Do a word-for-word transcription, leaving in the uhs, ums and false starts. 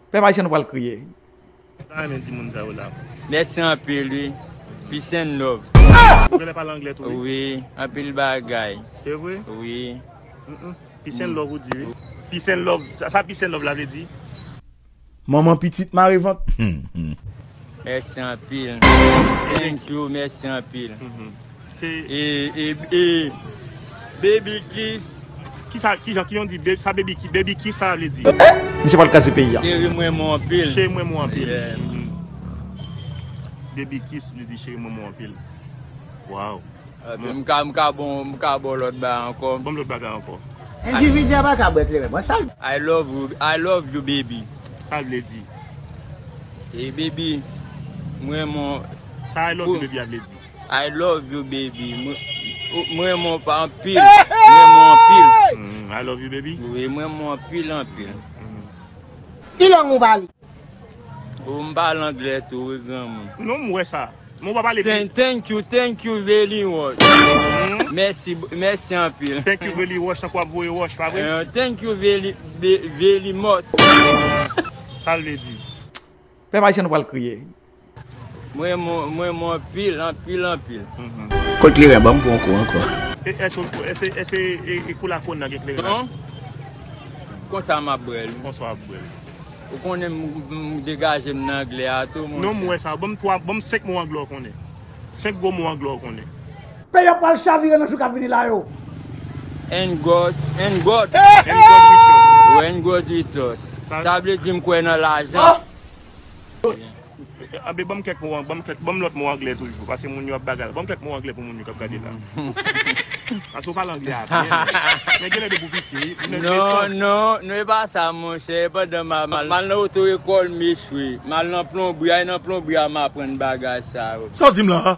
Pèp ayisyen, nou pral kriye. Sa renmen di moun sa yo la. Mèsi anpil, wi. Peace and love. Ou genlè pale anglè tou, wi. Wi, anpil bagay. Se vre? Wi. Mm-mm. Peace and love, ou di, wi. Peace and love. Sa, sa peace and love la vle di? Manman pitit mare vant. Mèsi anpil. Thank you, mèsi anpil. Mhm. Se e, e, e, baby kiss. Ki sa, ki jan, ki yon di, baby, sa baby ki, baby kiss sa vle di? Misye pral kraze peyi a. Cheri, m renmen w anpil. Cheri, m renmen w anpil. Yeah. Mhm. Baby kiss, li di, cheri, m renmen w anpil. Wow. Epi m ka, m ka bon, m ka bon lòt bagay ankò. Bon lòt bagay ankò. Endividi a pa ka bwè kleren. Bon, sa. I love you, I love you, baby. Sa l vle di? E baby, m renmen w. Sa I love you, baby a vle di? I love you, baby. M, m renmen w pa anpil. M renmen w anpil. Mm, I love you, baby. Wi, m renmen w anpil, anpil. Mm. Ki lang ou pale? Ou m pale anglè tou, wi, granmoun. Non, m wè sa. Men w pa pale pi. Thank, thank you, thank you very much. Mhm. Mèsi, mèsi anpil. Thank you very much, tankou w ap voye wòch, pa vre? Eh, thank you very, ve-, very much. Sa l vle di? Pèp ayisyen, nou pral kriye. M renmen w, m renmen w anpil, anpil, anpil. Mhm. Kot kleren, ban m pran yon kou ankò. E, èske, èske, èske, e, e kou lakòn nan gen kleren la? Non. Konsa m ap bwè l. Konsa w ap bwè l. Ou konnen m, m degaje m nan anglè a tou, monchè. Non, m wè sa. Ban m twa, ban m senk mo anglè w konnen. Senk gwo mo anglè w konnen. Peyi a pral chavire nan jou k ap vini la yo. And God, and God. And God with us. Wi, and God with us. Sa, sa vle di m kwè nan lajan. Anben, ban m kèk mo, ban m kèk, ban m lòt mo anglè toujou, paske moun yo ap bagay la. Ban m kèk mo anglè pou moun yo k ap gade la. Paske w pale anglè a byen. Men genlè depi w piti, wi. Non, non, non, e pa sa, monchè. Pandan m a, m a, m al nan oto lekòl, m echwe. M al nan plonbri, a, e nan plonbri a, m aprann bagay sa yo. Sa w di m la a?